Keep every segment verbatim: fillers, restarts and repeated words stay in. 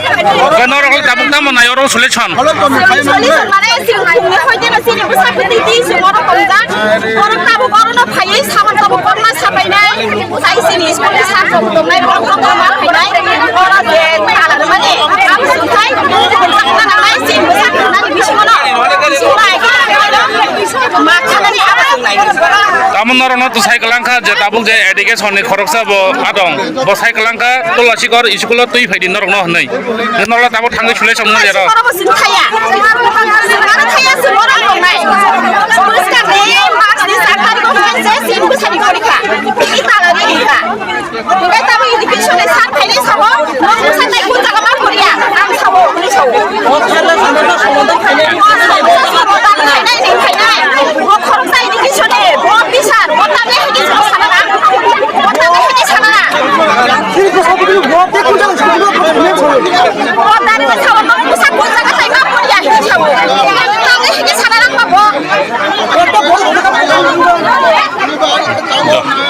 Hwnkhe norok le tabuk tamo nai oro solution? Solution mane chwng phungni hoi de chini bwsa kwtwi twi chwng oro tongjak. Oro tabuk oro no phaiwi samung tabuk korma sapainai. Sai chini school ni sir rok tongnai rok no korma phainai. Oro je tala rwmani abo sungthai. Chini bwsa kwtwi nani bisingo no. Tamo norokno to sai kwlangkha je tabuk je education ni khoroksa bo adong. Bo sai kwlangkha Tulasikor school o twi phaidi norokno hwnwi. Norok tabuk thangwi sulai song nang jero. Oro bo sini thaya. Sini thaya sini oro tongnai. School start ni March ni sat tarikh o hwnwi se sini bwsani korikha. Ita la ni ka. Hwnkhe tamo education ni sir phainai sabo, norok bwsa tai kun jaga ma poriya, ang sabo, hwnwi sao. Phainai, phainai, bo khoroksa education ni, bo teacher, bo tamni hwnkhe chwng sana na, bo tamni hwnkhe sana na. Bo tamni sao, norok bwsa kun jaga tai ma poriya, hwnwi sao. Tamni hwnkhe sana na ma bo.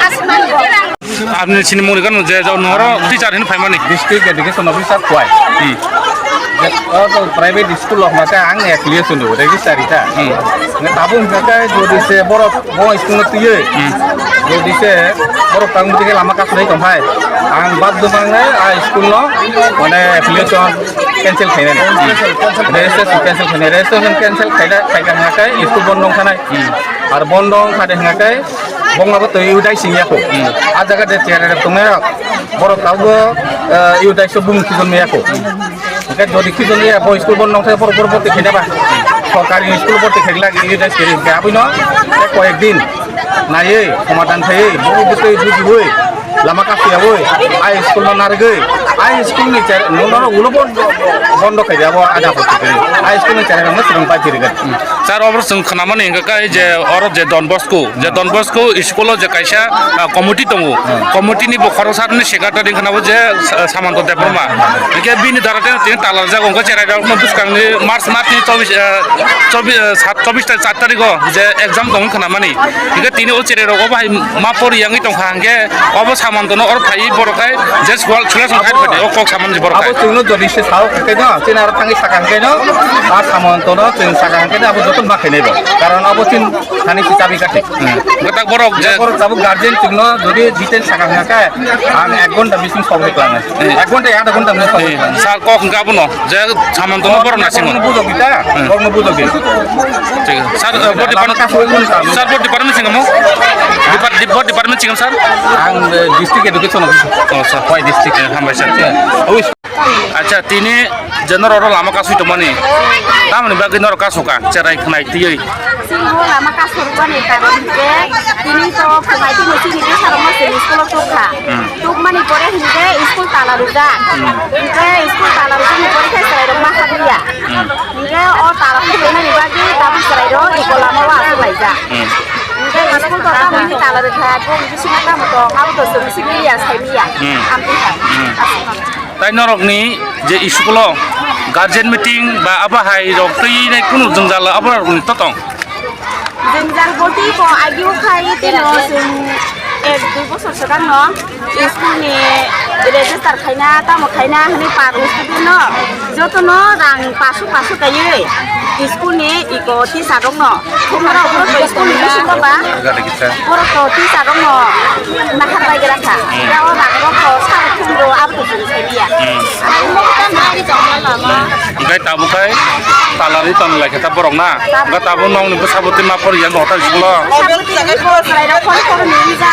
Asmani bo. Apni chini muni kanu je, je noro teacher hin phaimani. District Education Officer Khowai. Hmm. Je, o to private school o hwnba khe ang affiliation do, register ita. Hmm. Nge tabuk hwnba khe jodi se borok bo school no twiwi. Hmm. Jodi se borok tang bwtwi khe lama kasunai tong phai. Ang bad do mang nai a school no mane affiliation cancel khainani. Hmm. Registration cancel khainai. Registration cancel khaina khaika hwnba khe school bondo wngkhanai. Hmm. Ar bondo wngkha de hwnba khe Bongla bo twi udai sing yako. Hmm. A jaga de chair rok tongnai rok. Borok tabo, eh, udai so bung khijon me yako. Hwnkhe jodi khijon ya bo school bondo wngkha borok borok borok twi khaina ba. Sorkari school borok twi khailak udai seri hwnkhe aboni koyek din naiwi somadan khaiwi bo bo twi bujiwi lama kasu yawi a school no narigwi a school ni chair no no ulo bondo khai abo ada bo twi a school ni chair no srong pai twi rwgwi. Sir, oro chwng khnamani hwnkha khe je oro je Don Bosco, je Don Bosco school-o je kaisa, ah, committee tongo. Hmm. Committee ni bokhorok sir ni secretary wngkha nabo je, ah, Samanto Debbarma. Hmm. Hwnkhe bini dara tei tini tala rwjak wngkha cherai rok no bwskang ni March, March ni chobbish, ah, chobbish, ah, sat, chobbish ta sat tarikh o je exam tong wngkha nabani. Hwnkhe tini o cherai rok obo hai ma pori yangwi tongkha hwnkhe obo Samanto no oro phaiwi borok hai je sual sula song khai phai o kok samani borok hai. Abo chwngno jodi se sao hwnkhe no, chini aro thangwi saka hwnkhe no, a Samanto no chwng saka hwnkhe no abo joto ma khainai bo. Karon abo chini thani si chabi kathi. Hmm. Gata borok je borok tabuk guardian chwngno jodi detail saka hwnkhe ang ek ghonta bising sok riklangnai. Hmm. Ek ghonta, adha ghonta bising sok riklangnai. Sir kok hwnkhe abono je Samanto no borok nasingo. Borokno bujok di ta, hmm, borokno bujok di. Thik ase. Sir, eh, bo department, sir, bo department singmo? Depart-, bo department singmo, sir? Ang, eh, district education officer. Oh, sir. Khowai district. Eh, hambai, sir. Yeah. Acha, tini je norok oro lama kasui tongmani, tamoni bagwi norok kasoka, cherai khnai twiwi? Chwngno lama kasorokmani karon hwnkhe tini to phwrwngnaitwi chini bwsarokno chwng school-o tukha. Hmm. Tukmani pore hwnkhe school tala rwjak. Hmm. Hwnkhe school tala rwjakni pore khe chwrairok ma habliya. Hmm. Hwnkhe o tala khulumnani bagwi tabuk chwrairok eko lama o achuk laijak. Hmm. Hwnkhe school to tamo hwnwi tala rwkha, bini bisingo tamo tong, abo to chwng simi ya, sai miya. Hmm. Amtwi hai. Hmm. Tai norokni je school-o guardian meeting ba abo hai rok twi nai kunu jwngjal abo rokni to tong? Jwngjal boti ko agio khai tino chwng ek dui bosor swkang no school ni register khaina tamo khaina hwnwi par institute no joto no rang paso paso kaiwi school ni iko teacher rok no thumra borok to school ni bisingo ba borok to teacher rok no nahar bai gra kha ya o rang rok to sabo thumro abo to chwng sai ya. Hmm. Hwnkhe tabuk khai tala ri tong lai khe ta borok na. Hwnkhe tabuk nokni bwsa bwtwi ma pori ya nota school-o. Bwsa bwtwi ni borok chwrai rok phone phone ni wngja.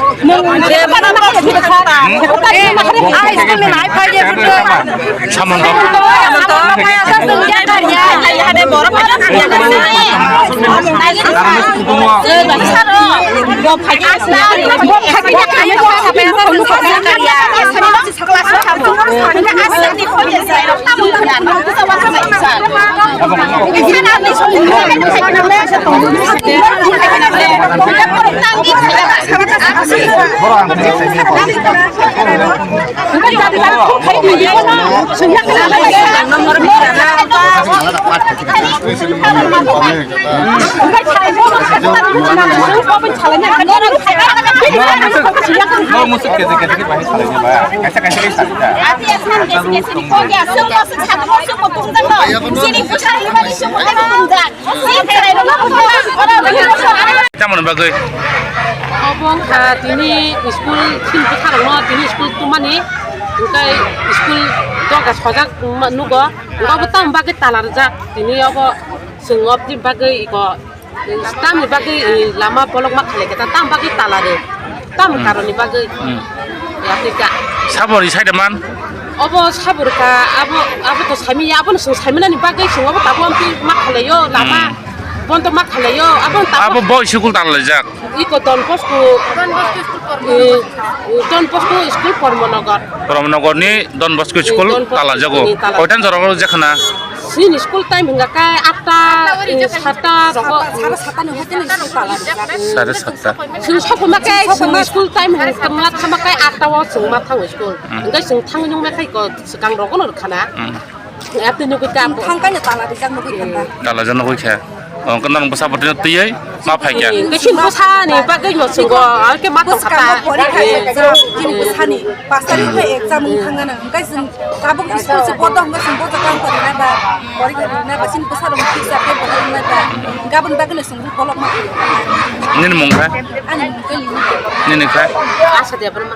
Samon rok. Norok muchuk kejek kejek khe bahai salai nai ba. Kaisa kaisa khe salai da. Tamoni bagwi? Obo wngkha tini school chini bwsarokno tini school tongmani, hwnkhe school doga sojak nugo, hwnkhe obo tamoni bagwi tala rijak tini obo chwng oboni bagwi iko. Tamni bagwi, eh, lama bolok ma khalai khe ta, tam bagwi tala rw, tam Hmm. karoni bagwi. Hmm. Yapri ka. Sabori side man? Obo sabori ka, abo, abo to sami ya, abo no sung sami nani bagwi sung obo tabo ampi ma khalai yo, lama. Hmm. Bon to ma khalai yo, abo tabo. Abo boy school tala jak. Iko Don Bosco. Don Bosco school Pormo. Eh, Don Bosco school Pormonogar. Pormonogar ni Don Bosco school Don Bosco tala jago. Ni tala. Koitan jorok jakna? Chini school time hingka khe atta, eh, satta rogo. Sare satta ni hoite ni school tala rijak. Sare satta. Chwng sokma khe chwng school time hingka ma thangma khe atta o chwng ma thango school. Hmm. Hingke chwng thangwi nung ma khe ko swkang rogo no rwkha na. Hmm. Atta nugwi ta. Thangkha ni tala rijak nugwi kha. Tala jak nugwi kha. Oh, hingke norok bwsa bwtwi no twiwi ma phai kha. Hingke chini bwsa ni bagwi no chwng go, hingke ma tong kha ta. Bwskang ma pori kha exam, chini bwsa ni. Pas tarikh khe exam wng thang gana, hwnkhe chwng tabuk school se bodo hwnkhe chwng bo jaga wng tongna ba, porikha rwna ba, chini bwsa rok fix khe bo wng nai ba, gabon bagwi no chwng bolok ma. Nini mung kha? Ani mung khe Lini. Nini kha? Asa Debbarma.